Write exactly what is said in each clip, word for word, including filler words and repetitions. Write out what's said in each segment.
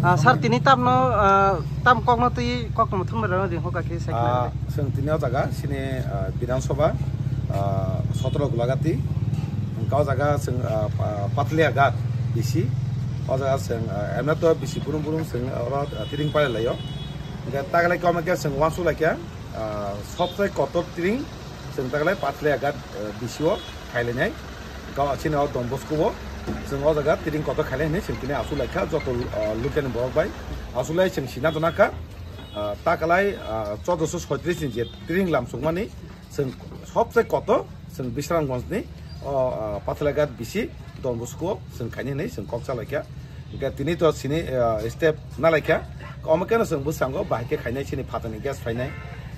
Ah, sir, tini tamno, ah, tam kokno twi kokno muthungna rwna ring hoka khe sai Ah, khna. Chwng tini o jaga chini, ah, Bidhan Sabha, ah, sotro Gulagati, hwnkha o jaga chwng, ah, pa-, Pathalia Ghat bisi, o jaga chwng, ah, emna to bisi burum burum chwng oro, ah, tiring palai laio. Hwnkhe taklai koma khe chwng uansuk laikha, ah, sobsai kotor tiring chwng taklai Pathalia Ghat, ah, bisi o khailainai. Hwnkha chini o Don Bosco o chwng o jaga tiring kotor khailai hinwi chwng tini asuk laikha joto, ah, local ni borok bai. Asuk lai chwng sina tona kha, ah, taklai, ah, chaudrasho soitris ni je tiring lamsukmani chwng sobsai kotor chwng Bisramganj ni o, ah, Pathalia Ghat bisi Don Bosco o chwng khaini hinwi chwng kok cha laikha. Hwnkhe tini to chini, ah, step na laikha. Omo khe no chwng bwskango bahai khe khainai chini phatarni guest phainai.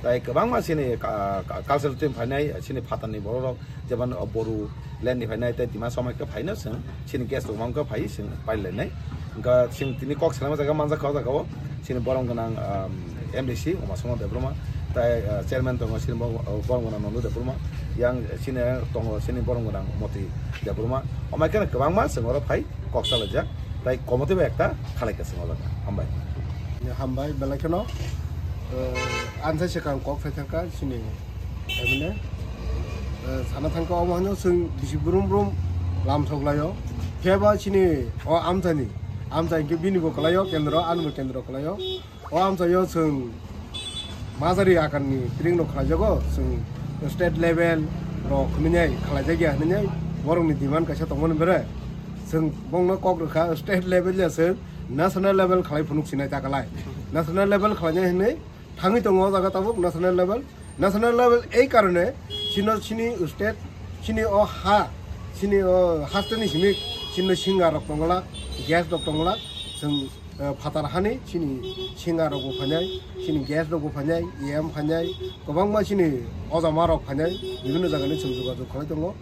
Tai kwbangma chini, ah, cultural team phainai, chini phatarni borok rok, jemon, ah, Boru land ni phainai, tei Dimasa omo khe phaino chwng chini guest rok omo khe phai chwng pailainai. Hwnkhe chwng tini kok salaima jaga manjakha o jaga o. Chini borom gwnang, um, M D C Umasoma Debbarma, tai, uh, chairman tongo chini bo-, uh, borom gwnang Nandu Debbarma, yang chini tongo chini borom gwnang Moti Debbarma. Omo khe kwbangma chwng oro phai kok salaijak, tai committee bai ekta khalaikha chwng o jaga. Hambai. Hambai, belai kheno, uh, ansa swkang kok phaithangkha chini M L A. Uh, sana thangkha omo hwnwi chwng bisi brum brum lamsok laio. Phiya ba chini o amchaini, amchai hwnkhe bini bo kwlaio kendro, ani bo kendro kwlaio. O amchaio chwng majari akanni tiring rok khlaijago, chwng state level rok hwnwi khalaijak ya hwnwi borokni demand kaisa tongmani bere. Chwng bongno kok rwkha state level ya chwng national level khlai phunuk sinai ta kwlai. National level khlainai hwnwi thangwi tongo o jaga tabuk national level. National level ei karone chino chini state, chini o ha, chini o hasteni simi chino singa rok tongla, gas rok tongla, chwng, eh, phatar hani chini singa rok bo phainai, chini gas rok bo phainai, E M phainai, kwbangma chini ojama rok phainai, bibhinno jaga ni chwng jogajog khlai tongo.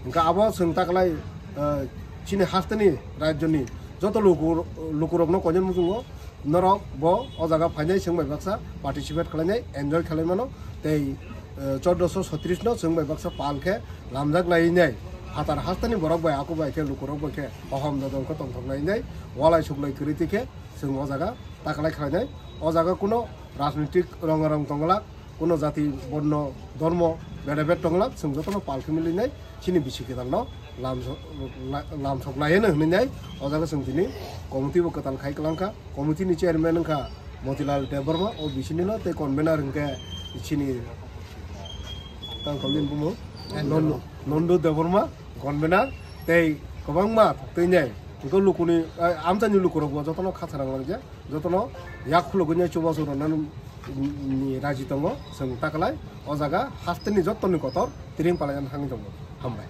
Hwnkhe abo chwng taklai, eh, chini hasteni rajyoni joto luku, lukurokno koinani muchungo norok bo o jaga phainai chwng bai baksa participate khlainai, enjoy khlai mano tei, eh, chaudrasho soitris no chwng bai baksa pal khe lamjak lainai phatar hasteni borok bai aku bai khe lukurok bai khe hohom dodol khe tongthok lainai walai suklai kwrwi twi khe chwng o jaga taklai khlainai. O jaga kuno rajnitik ronga rong tongla, kuno jati, borno, dhormo beda bed tongla, chwng jotono pal khe milinai chini bisi kwtalno lamso-, la-, lamsok laiyano hwnwi nai o jaga chwng tini committee bo kwtal khai kwlangkha. Committee ni chairman wngkha Motilal Debbarma, o bisini no tei convener wngkhe chini tang kami bumo Nandu, Nandu Debbarma convener tei kwbangma twi nai hwnkhe lukuni, eh, amchaini lukurok bo jotono khatharang langjak. Jotono yak khulugwi nai chubachu rwnani, mm, raji tongo, chwng taklai o jaga hasteni jottoni kotor tiring palaiya thangwi tongo. Hambai.